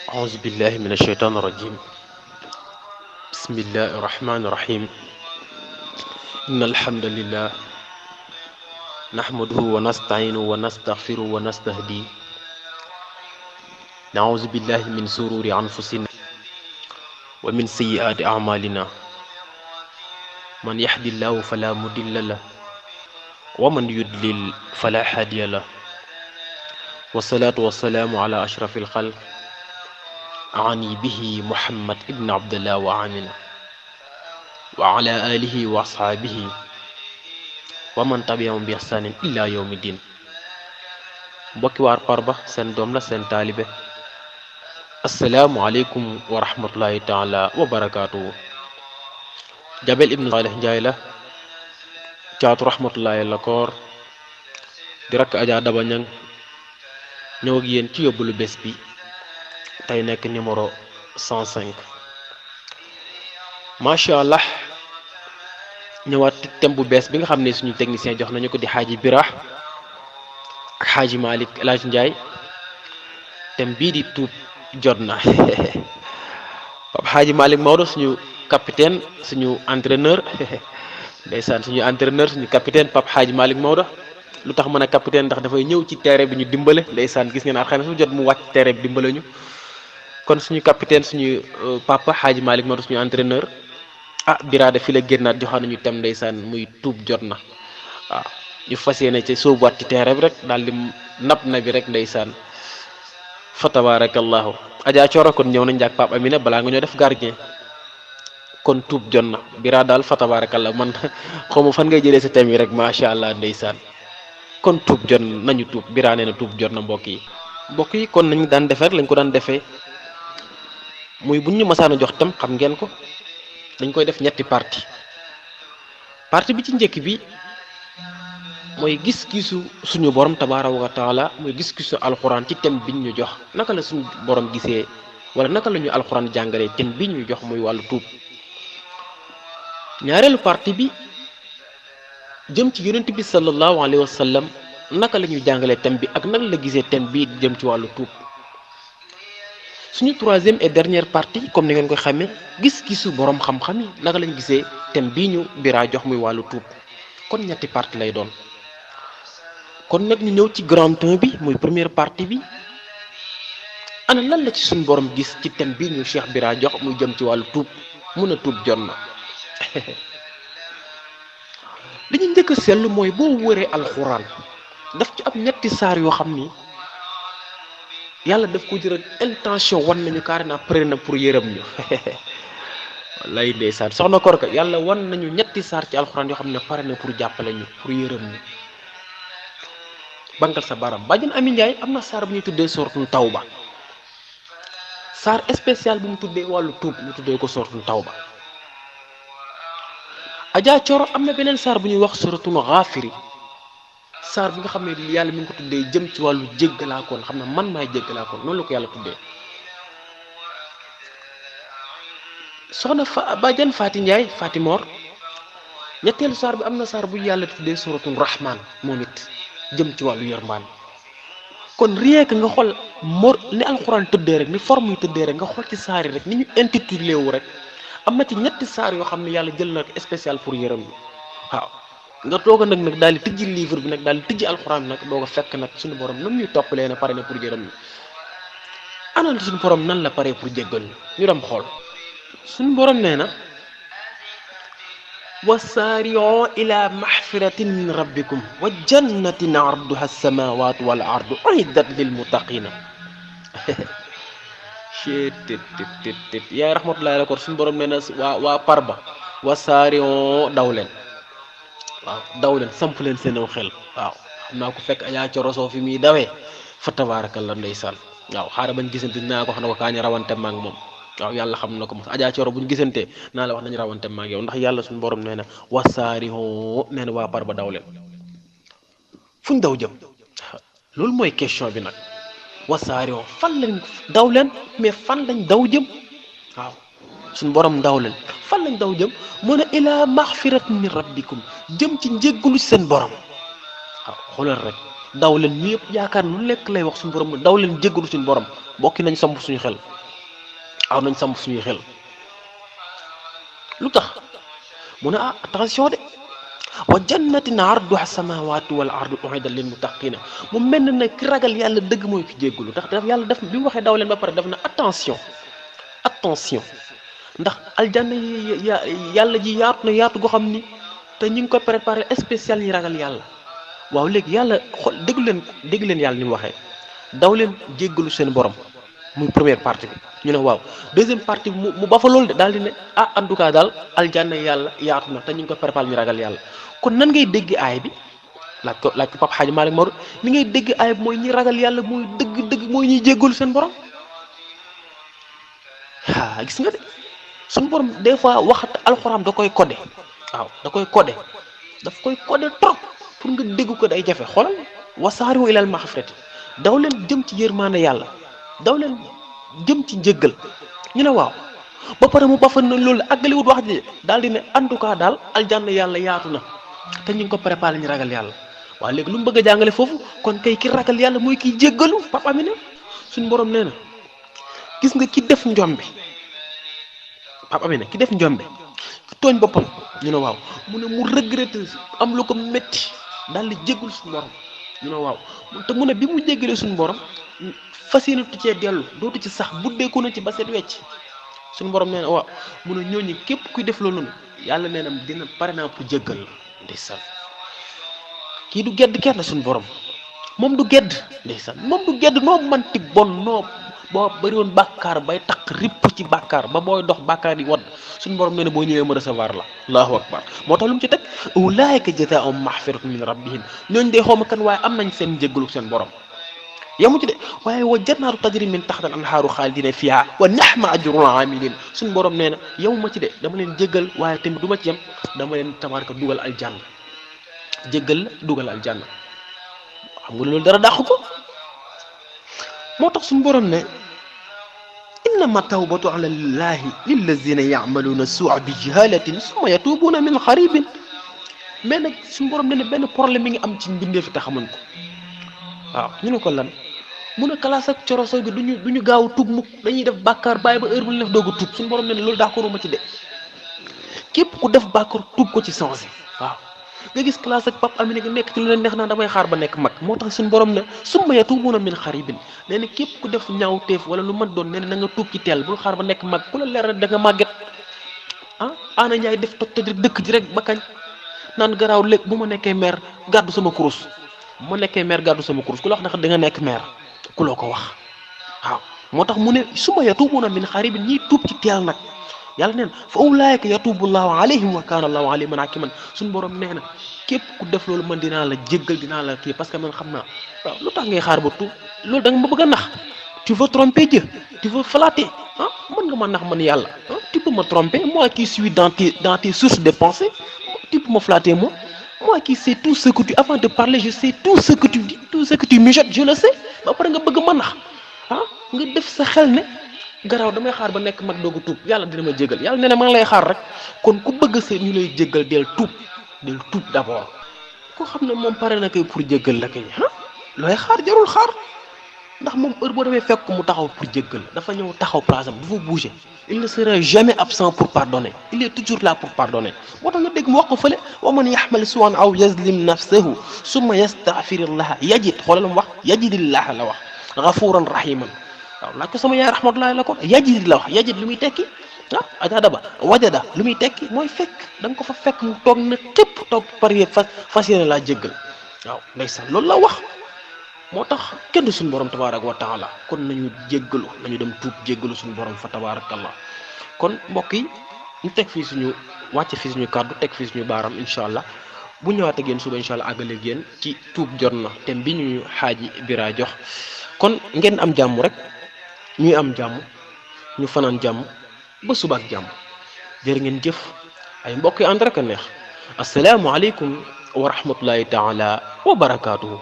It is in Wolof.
أعوذ بالله من الشيطان الرجيم. بسم الله الرحمن الرحيم. إن الحمد لله نحمده ونستعينه ونستغفره ونستهديه. نعوذ بالله من شرور أنفسنا ومن سيئات أعمالنا. من يهد الله فلا مضل له ومن يضلل فلا هادي له. والصلاة والسلام على أشرف الخلق أعني به محمد ابن عبد الله وآمنة وعلى آله وأصحابه ومن تبعهم بإحسان إلى يوم الدين. mbokki waar Parba seen doom la seen taalibe asalaamualeykum wa rahmatullahi taala wa barakaatu. Jabel ibnu Saleh Njaay la caatu rahmatullahi la koor di rakk Adja Daba Ñang ñëw ak yéen ci yóbbalu bés bi tey nekk numéro 105. macha allah ñëwaat thème bu bees bi nga xam ne suñu technicien jox nañu ko di xaaji Bira ak xaaji Malick El Hadj Ndiaye. thème bii di tuub jot na Pape xaaji Malick Maodo suñu capitaine suñu entraîneur ndeysaan suñu entraîneur suñu capitaine Pape xaaji Malick Maodo. lu tax mën a capitaine ndax dafay ñëw ci terrain bi ñu dimbale ndeysaan gis ngeen alxames su jot mu wàcc terrain bi dimbale ñu. kon suñu capitaine suñu papa xaaji Malick Maodo suñu entraîneur biraade fi la génnaat joxaan nañu tem ndeysaan muy tuub jot na waaw ñu fas yéene ci sóobuwaat ci terrain bi rek daal di nab na bi rek ndeysaan fa tabarakallahu. Adja Cooro kon ñëw nañ ak Pape Amina balaa nga ñoo def gardien kon tuub jot na biraa daal fa tabarakallahu man xaw ma fan ngay jëlee sa tem yi rek macha allah ndeysaan kon tuub jot nañu tuub biraa nee na tuub jot na mbokk yi kon nañu daan defee rek lañ ko daan defee muy buñ ñu masaan a jox tam xam ngeen ko dañ koy def ñetti parti bi ci njëkk bi mooy gis-gisu suñu borom tabaaraka wa taala mooy gis-gisu alxuraan ci thème biñ ñu jox naka la suñu borom gisee wala naka la ñu alxuraan jàngalee thème bi ñu jox muy wàllu tuub. ñaareelu parti bi jëm ci yonent bi sallallahu alayhi wa sallam naka la ñuy jàngalee thème bi ak naka la gisee thème bi jëm ci wàllu tuub. suñu troisième et dernière partie comme ni ngeen koy xamee gis-gisu borom xam-xam yi naka lañ gisee thème bii ñu biraa jox muy wàllu tuub kon ñetti partie lay doon. kon nag ñu ñëw ci grand thème bi muy première partie bi ana lan la ci suñu borom gis ci thème bii ñu Cheikh Bira jox muy jëm ci wàllu tuub mun a tuub jot na. li ñu njëkk a seetlu mooy boo wëree alxuraan daf ci am ñetti saar yoo xam ni yàlla daf ko jëral intention wan nañu carrément pare na pour yërëm ñu wallaay ndeysaan soxna Korka yàlla wan nañu ñetti saar ci alxuraan yoo xam ne pare na pour jàppale ñu pour yërëm ñu. bangal sa baram bàjjen Ami Ndiaye am na saar bu ñuy tuddee sortul tawba saar spécial bu mu tuddee wàllu tuub mu tuddee ko sortul tawba. Adja Coro am na beneen saar bu ñuy wax suratul xaafiri saar bi nga xam ne yàlla mi ngi ko tuddee jëm ci wàllu jéggalaakoon xam ne man maay jéggalaakoon noonu la ko yàlla tuddee. soxna bàjjen Faati Ndiaye Faati Mor ñetteelu saar bi am na saar bu yàlla tuddee suratul rahman moom it jëm ci wàllu yërmaan. kon rien que nga xool ni alxuraan tëddee rek ni forme yi tëddee rek nga xool ci saar yi rek ni ñu intitulé wu rek am na ci ñetti saar yoo xam ne yàlla jël na ko spécial pour yërëm yi waaw. nga toog a nag daal di tijji livre bi nag daal di tijji alxuraan bi nag doo ko fekk nag suñu borom nan ñuy toppalee ne pare na pour yërëm ñu ana suñu borom nan la pare pour jéggal ñu dem xool. suñu borom nee na wasaari'u ila maxfiratin min rabbikum wa jannatin arduha as-samawatu wal ardu uiddat lil muttaqina tet yaay rahmatullahi lakor suñu borom nee na waa Parba wasaari'u daw leen waaw daw leen samp leen seen xel waaw xam naa ko fekk Adja Coro soo fi muy dawee fa tabarakallah ndeysaan waaw xaaral bañ gisante dinaa ko wax ne ko kaa ñu rawante maag moom waaw yàlla xam na ko mos Adja Coro buñ gisantee naa la wax nañu rawante maag yow ndax yàlla suñu borom nee na wasaarihu nee na waa Parba daw leen fuñ daw jëm loolu mooy question bi nag wasaarihu fan lañ daw leen mais fan lañ daw jëm waaw suñu borom daw leen fan lañ daw jëm mu ne ila maxfiratin min rabbikum jëm ci njéggalu seen borom waaw xoolal rek daw leen ñu yëpp yaakaar lu lekk lay wax suñu borom daw leen jéggalu suñu borom bokki nañ samp suñu xel aw nañ samp suñuy xel lu tax mu ne attention de wa jannatin arduha samawati wal ardu uiddat lil muttaqina mu mel ne ki ragal yàlla dëgg mooy ki jéggalu ndax daf yàlla def bi mu waxee daw leen ba pare def na attention ndax aljanna yàlla ji yaatu na yaatu goo xam ni te ñu ngi ko préparé spécial yi ragal yàlla waaw léegi yàlla xool dégg leen yàlla ni mu waxee daw leen jéggalu seen borom muy première partie bi ñu ne waaw deuxième partie bi mu ba fa loolu de daal di ne en tout cas daal aljanna yàlla yaatu na te ñu ngi ko préparé ñu ragal yàlla kon nan ngay dégg aay bi laaj ko Pape Hadj Malick Maodo ni ngay dégg aay bi mooy ñi ragal yàlla mooy dëgg mooy ñuy jéggalu seen borom gis nga de suñu borom des fois waxat alxuraan da koy codé waaw da koy codé daf koy codé trop pour nga dégg ko day jafe xoolal wasaariwu ilal maxfirati daw leen jëm ci yërmaande yàlla daw leen jëm ci njëggal ñu ne waaw ba pare mu bafan na loolu àggaliwut wax ji daal di ne en tout cas daal aljanna yàlla yaatu na te ñu ngi ko préparé ñu ragal yàlla waaw léegi lu mu bëgg a jàngale foofu kon kay ki ragal yàlla mooy kiy jéggalu Papa Amina suñu borom nee na gis nga ki def njombe Papa Amina ki def njombe ki tooñ boppam ñu ne waaw mu ne mu regretté am lu ko métti daal di jéggul suñu borom ñu ne waaw te mu ne bi mu jéggalee suñu borom fas yéene tu cee dellu dootu ci sax buddeeku na ci ba set wecc suñu borom nee na waaw mu ne ñooñu képp kuy def loolu yàlla nee na dina pare naa pour jéggal la ndeysaan kii du gedd kenn suñu borom moom du gedd ndeysaan moom du gedd noo manti bon noo boo bëri woon bàkkaar bay takk ripp ci bàkkaar ba booy dox bàkkaar yi wadd suñu borom nee na boo ñëwee ma recevoir la allahu akbar moo tax lu mu ci teg ulaayika jazaahum maxfiratun min rabbihim ñooñu day xawma kan waaye am nañ seen njéggalu seen borom yamu ci de waaye wa jannaatu tajri min taxtal anhaaru xaalidina fiha wa nihma ajrul amilin suñu borom nee na yamuma ci de dama leen jéggal waaye tamit du ma ci yem dama leen tabaraka dugal aljanna jéggal la dugal aljanna xam nga loolu dara dàq ko moo tax suñu borom ne innama tawbatu ala llahi lillazina yacmaluuna suua bi jahalatin summa yatubuuna min xaribin mais nag suñu borom ne benn problème mi ngi am ci mbindee fi te xamuñ ko waaw ñu ne ko lan mun a kalaas ak coroso gi duñu gaaw a tuub mukk dañuy def bàkkaar bàyyi ba heure bu ñu def doog a tuub suñu borom ne loolu d'accord ma ci de képp ku def bàkkaar tuub ko ci sensé waaw nga gis classe ak Pape Amina nga nekk ci lu leen neex naa damay xaar ba nekk mag moo tax suñu borom ne summa yatuubuuna min xaribin nee na képp ku def ñaawteef wala lu mën doon nee na nga tuub ci teel bul xaar ba nekk mag ku la leer da nga màgget Ana Ndiaye def toj dëkk ji rek ba kañ naan garaaw léegi bu ma nekkee maire gàddu sama kurus bu ma nekkee maire gàddu sama kurus ku la wax ndax da nga nekk maire ku loo ko wax waaw moo tax mu ne summa yatuubuuna min xaribin ñiy tuub ci teel nag yàlla neen fa ulaayika yatuubu llahu alayhim wa kaana allahu aliman hakiman suñu borom nee na képp ku def loolu man dinaa la jéggal dinaa la kii parce que man xam naa waaw lu tax ngay xaar ba tuub loolu da nga ma bëgg a nax tu veux tromper Dieu tu veux flatter mën nga ma nax man yàlla tu peux me tromper moi qui suis dans tes sources de pensée tu peux me flatter moi qui sais tout ce que tu avant de parler je sais tout ce que tu dis tout ce que tu mijotes je le sais ba pare nga bëgg ma nax nga def sa xel ne garaaw damay xaar ba nekk mag doogu tuub yàlla dina ma jégal yàlla nee na maa ngi lay xaar rek kon ku bëgg sa ñu lay jégal del tuub d'abord koo xam ne moom pare na koy pour jégal la kay looy xaar jarul xaar ndax moom heure boo demee fekk mu taxaw pour jégal dafa ñëw taxaw place am du fa bouger il ne sera jamais absent pour pardonner il est toujours là pour pardonner moo tax nga dégg mu wax ko fële wa man yaxmal suwan aw yazlim nafsahu summa yastaghfirillaha yajid xoolal mu wax yajidillaha la wax ghafuran rahiman waaw laaj ko sama yaay rahmatullahi la ko yajid la wax yajid lu muy tekki ajada ba wajada lu muy tekki mooy fekk da nga ko fa fekk mu toog na képp toog pare fas yéene laa jéggal waaw ndeysaan loolu la wax moo tax kenn du suñu borom tabaaraka wa taala kon nañu jéggalu nañu dem tuub jéggalu suñu borom fa tabaarakallah kon mbokk yi ñu teg fii suñu wàcce fii suñu kàddu teg fii suñu baaram incha allah bu ñëwaat ak yéen suba incha allah àggaleeg yéen ci tuub jot na thème bi ñu xaaji bira jox kon ngeen am jàmm rek ñuy am jàmm ñu fanaan jàmm ba suba ak jàmm jërë ngeen jëf ay mbokk yi ànd rek a neex asalaamualeykum wa rahmatullahi taala wa barakaatuhu